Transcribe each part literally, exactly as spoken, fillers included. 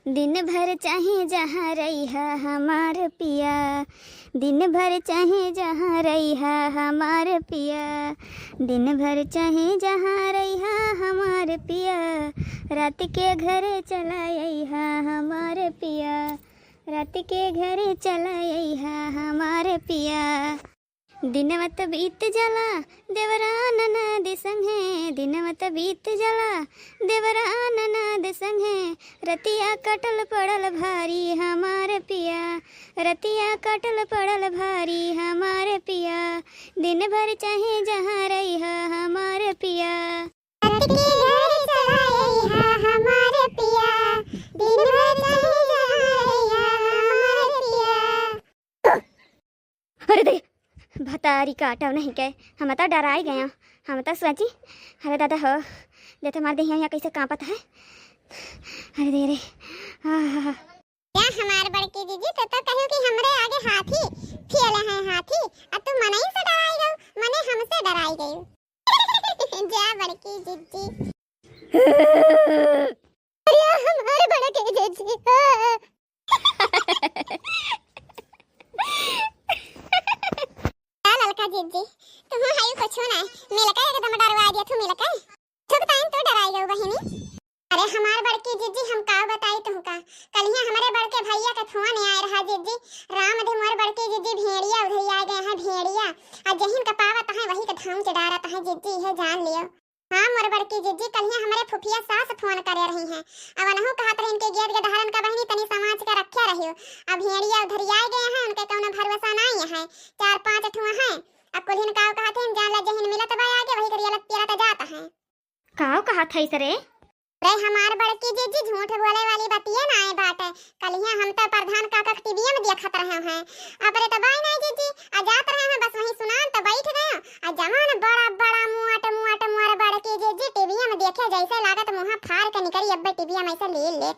दिन भर चाहे जहाँ रहिहा हमार पिया, दिन भर चाहे जहाँ रहिहा हमार पिया, दिन भर चाहे जहाँ रहिहा हमार पिया, रात के घरे चला अइहा हमार पिया, रात के घरे चला अइहा हमार पिया। दिनवा त बीत जाला देवरा ननद संगे, दिनवा त बीत जाला देवरा ननद संगे, रतिया कटल पड़ल भारी हमार पिया, रतिया कटल पड़ल भारी हमार पिया, दिन भर चाहे जहाँ रहिहा हमार पिया। रात के घरे चला अइहा हमार पिया, दिन भर चाहे जहाँ रहिहा हमार पिया। अरे दे, भतारी काटव नहीं के, हम तो डराई गया। हम तो सोची, अरे दादा हो, देते मार दे, यहाँ कैसे कांपत है। अरे दे रे, आहा। या हमार बड़की जीजी, तो, तो कहियो कि हमरे आगे हाथी फेल है हाथी, अब तू मनई से डराई गयो, मने हमसे डराई गयो। जा बड़की जीजी। अरे हमार बड़की जीजी। का ललका जीजी, तुहू हई कुछो नाय, मिलके एकदम डरवा दिया तू मिलके। थुक ताइन तू डराई गऊ बहिनी। अरे हमार बड़की जीजी, हम का बताई तुहका, कलिया हमरे बड़के भैया के फोन आए रहा जीजी, राम धे मोर बड़की जीजी भेड़िया उधर आ गए हैं भेड़िया, आ जहिन का पावत हैं वही के धाम चढ़ारत हैं जीजी, ये जान लियो। हाँ मोर बड़की जीजी, कलिया हमरे फुफिया सास फोन करे रही हैं, अब अनहु कहत रही इनके गेद के धारन का बहिनी तनी समाज के रखे रहियो, अब भेड़िया उधर आ गए हैं, उनके कौनो भरोसा नहीं है, चार पांच ठुआ हैं, अब कुल्हिन काव कहत हैं, जान ला जहिन मिलत बा आगे वही करिया लत पियरत जात हैं। काव कहत है सरे? रे हमार बड़की जीजी, झूठ बोले वाली बतिये नाय बाटे। कलिया हम तो प्रधान काका के टीवीए में देखत रहे हैं। अब रे तो बाई नाय जीजी, आ जात रहे हैं बस वहीं सुनान तो बैठ गए। आ जवान बड़ा बड़ा मुआट मुआट मोर बड़की जीजी टीवीए में देखे जैसे लागत मुँह फाड़ के निकरी अब्बे टीवीए में से ले ले।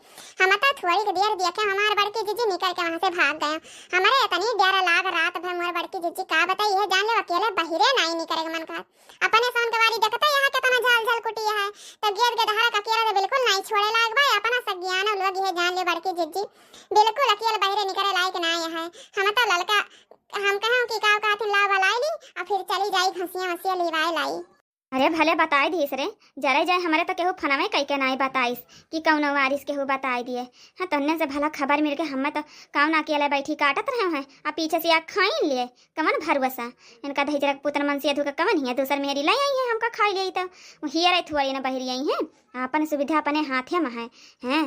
हम तो थोड़ी के देर देखे हमार बड़की जीजी निकल के वहाँ से भाग गए। हमरे इतनी डर लाग रात भर मोर बड़की जीजी का बताई, ये जान ले अकेले बहिरे नाय निकरे के मन कर। अपने सौन के बारी देखते यहाँ केतना झाल झाल कुटी है, तो गेद के दहाड़ा का केरा तो बिल्कुल नाई छोड़े लाग बा, अपना सगियानो लोग ये जान ले बड़की जिज्जी, बिल्कुल अकेल बहिरे निकरे लायक नाई है। हम तो ललका, हम कहूँ कि काव कहथिन लाव बलाई ली, और फिर चली जाई घसिया वसिया लिवाए लाई। अरे भले बताई दीस रे, जरे जाए हमरे तो केहू फनवे कई के नाई बताइस कि कौनो वारिस केहू बताई दिए। हाँ, तन्ने से भला खबर मिल के हमें तो कौन अकेले बैठी काटत रहे हैं, आ पीछे से आ खाइन लिए। कवन भरोसा? इनका दहिजरा के पुतन मनसिया धुका कवन हिया, दूसर मेहरी लाई आई है, हमका खाई लेई तो। वो हियर आई थुआरी ना बहरी आई है, आपन सुविधा अपने हाथे में है, हैं?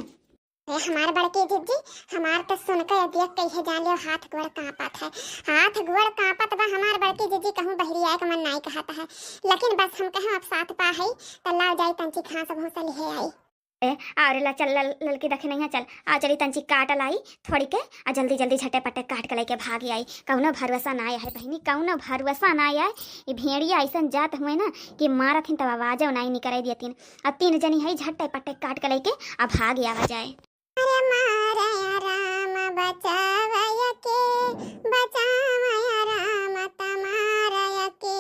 ए, हमार बड़की जिज्जी, हमार तो सुन के देख के इहे जान लियो हाथ गोड़ कांपत है, हाथ गोड़ कांपत बा हमार बड़की जिज्जी, कहूँ बहरी आए के मन नाई कहत है, लेकिन बस हम कहूँ अब साथ पा है, तो लाओ जाई तंची घास भूसा लिहे आई। ए, अउर ला चल लल-, ललकी दखिनैया चल, आ चली तंची काट लाई थोड़ी के, आ जल्दी जल्दी झटे पटे काट के लेके भाग आई। कौनो भरोसा ना आया है बहिनी, कौनो भरोसा ना आया है। ये भेड़िया ऐसन जात हुए ना कि मारत हिन तब आवाजो नाई निकरे देतिन। आ तीन जनी है झटे पटे काट के लेके आ भाग आवा जाए। अरे मारे राम बचावय के, बचावय राम तमारय के।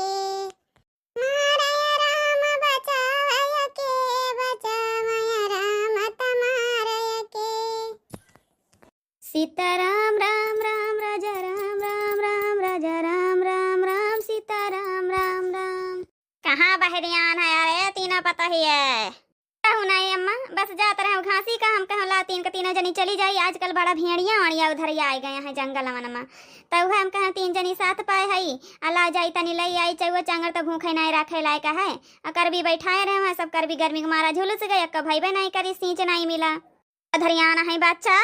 मारय राम बचावय के, बचावय राम तमारय के। सीताराम राम राम राजा राम राम राम राजा राम राम राम सीताराम राम राम। कहाँ बहरियान है अरे तीनों पतोहिए? कहूँ नहीं अम्मा, बस जात रहे घासी का, हम कहूँ ला तीन के तीनों जनी चली जाई, आजकल बड़ा भेड़िया वाड़िया उधर ही आए गए हैं जंगल वन में। तो वह हम कहें तीन जनी साथ पाए हई, आ ला जाई तनी लई आई, चौवा चांगर तो भूखे नहीं रखे लायक है। आ करबी बैठाए रहे हैं, सब करबी गर्मी के मारा झुलस गए, अक्का भईबे नहीं करी, सींच नहीं मिला। उधरियान है बच्चा,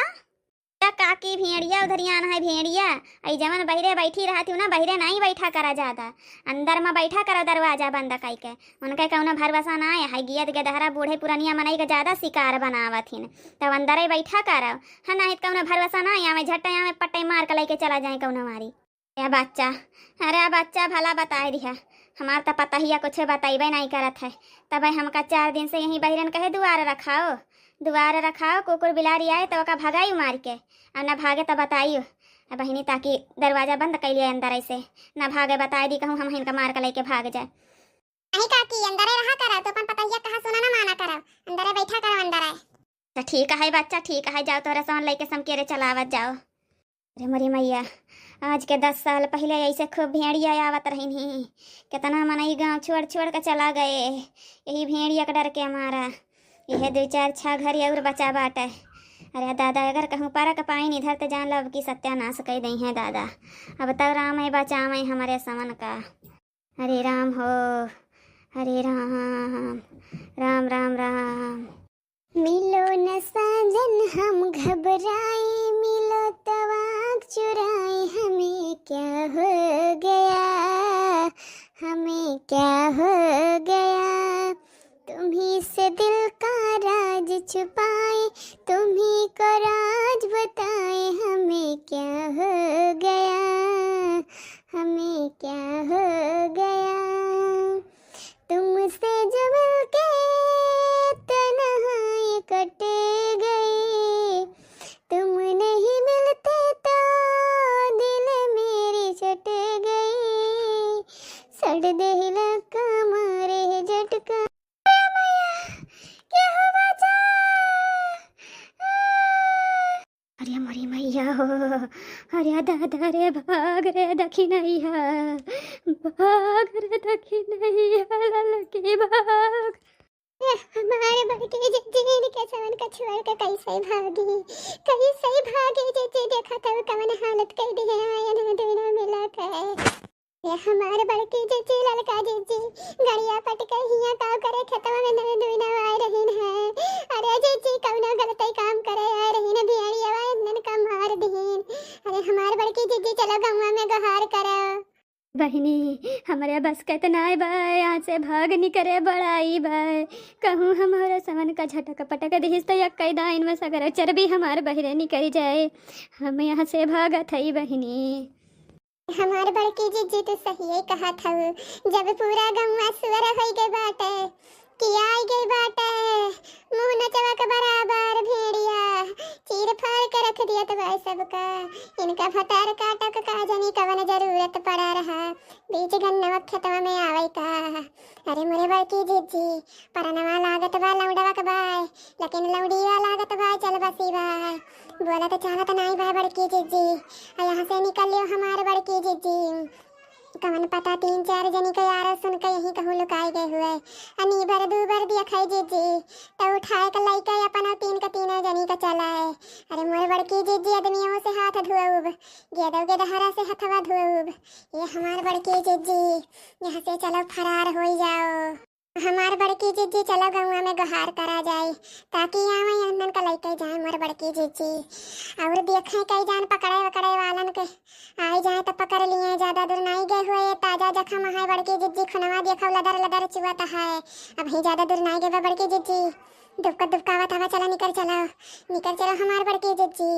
ए काकी भेड़िया उधरियान है भेड़िया, आई जवन बहिरे बैठी रहती हूँ ना, बहिरे नहीं बैठा करा ज्यादा, अंदर में बैठा करा दरवाजा बंद कई के। उनके कौनो भरोसा ना है, गियत के दहरा बूढ़े पुरनिया मनई के ज्यादा शिकार बनावत हिन, तब अंदर ही बैठा करो। हाँ, नहीं तो कौनो भरोसा ना है, आवे झट्टे आवे पट्टे मार के लेके चला जाए कौनो मारी। ए बच्चा, अरे बच्चा भला बताए दिहा, हमार त पतहिया कुछ बतैबे नहीं करत है। तब हमका चार दिन से यहीं बहिरन कहे दुआर रखाओ, दुआर रखाओ, कुकुर बिलारी आए तो ओका भगाई मार के, और न भागे तो बताइयो। अब बहिनी ताकि दरवाजा बंद कैलिए अंदर से, न भागे बताए दी कहूँ हम हिनका मार के लेके भाग जाए। नहीं काकी, अंदरे रहा करा, तो अपन पतहिया कहा सुना ना माना करा, अंदरे बैठा करा, अंदर आए। तो ठीक है बच्चा, ठीक है, जाओ तोहरे सवन लइके समकेरे चलावत जाओ। अरे मोरी मैया, आज के दस साल पहिले ऐसे खूब भेड़िया आवत रहिन ही। केतना मनई गाँव छोड़ छोड़ के चला गए, यही भेड़िया के डर के मारा। यह दो चार छह घर और बचा बाटे। अरे दादा, अगर कहूँ परक पाइन इधर, त जान लो अब की सत्यानाश कइ दइहैं दादा। अब तब राम है बचावे हमरे सवन का। हरे राम हो, हरे राम, राम राम राम। मिलो न साजन हम घबराए, मिलो तवाक चुराए, हमें क्या हो गया, हमें क्या हो गया। तुम्ही से दिल का राज छुपाए, तुम्ही को राज बताए, हमें क्या हो गया, हमें क्या हो गया। तुमसे जो मिलके तन्हाई कट गई, तुम नहीं मिलते तो दिल मेरी छूट गई। सड़ देहला का मारे है झटका। क्या हो बचा? अरे मोरी मैया हो, अरे दादा रे, भाग रे दखिनैया, भाग रे दखिनैया, ललकी भाग। ए, हमारे बड़की जिज्जी, इनके सवन का छोड़ के कैसे भागी, कैसे भागी जिज्जी, देखा तो कवन हालत कइ दिहे आयन है दुइनो मिला के। ए, हमार बड़की जिज्जी, ललका जिज्जी, गड़िया पटके हियाँ का करे खेतवा में नवे दुइनो आए रहीन है। अरे जिज्जी, कउनो गलतई काम करे आए रहीन, भेड़ियवा इनन का मार दीन। अरे हमार बड़की जिज्जी, चलो गौवा में गोहार करो। बहिनी, हमरे बस के त नाय बा, यहाँ से भाग निकरे बड़ाई बा। कहूँ हमरे सवन का झटक पटक दिहिस त यक्कै दाइन में सगरो चर्बी हमार बहिरे निकरि जाए। हम यहाँ से भागत हई बहिनी। हमार बड़की जिज्जी, तू सहिए कहत हऊ। जब पूरा गौवा सुअर होइ गए बाटे, कि आइ गए बाटे, मुँह नचवा के बराबर भेड़िया चीर फाड़ के रख दियत बा सबका। इनका भतार काटक का जनी कवन जरूरत पड़ा रहा, बीच गन्नवा खेतवा में आवै का। अरे मोरे बड़की जिज्जी, परनवा लागत बा लौंडवा के बाय, लेकिन लौंडिया लागत बा चल बसी बाय। बोलत चालत नाई बा बड़की जिज्जी, आ यहाँ से निकल लियो हमार बड़की जिज्जी। कवन पता तीन चार जनी के यार सुन के यहीं कहूँ लुकाई गए हुए। अनी बर दू बर दिया खाई जिज्जी, तो उठाए के लइके अपन और तीन के तीनों जनी के चला है। अरे मोर बड़की जिज्जी, आदमियों से हाथ धुआउब, गेदव गेदहरा से हथवा धुआउब। ये हमार बड़की जिज्जी, यहाँ से चलो फरार हो जाओ। हमार बड़की जिज्जी, चलो गौवा में गोहार करा जाए, ताकि आवे अन्नन का लइके जाए मोर बड़की जिज्जी। और देखे कई जान पकड़े वकड़े वालन के आई जाए तो पकड़ लिए, ज्यादा दूर नहीं गए हुए, ताजा जख्म है बड़की जिज्जी, खुनवा देखो लदर लदर चुअत है। अब ही ज्यादा दूर नहीं गए बा बड़की जिज्जी, दुबका दुबकावत हवा, चला निकर चलो, निकर चलो हमार बड़की जिज्जी।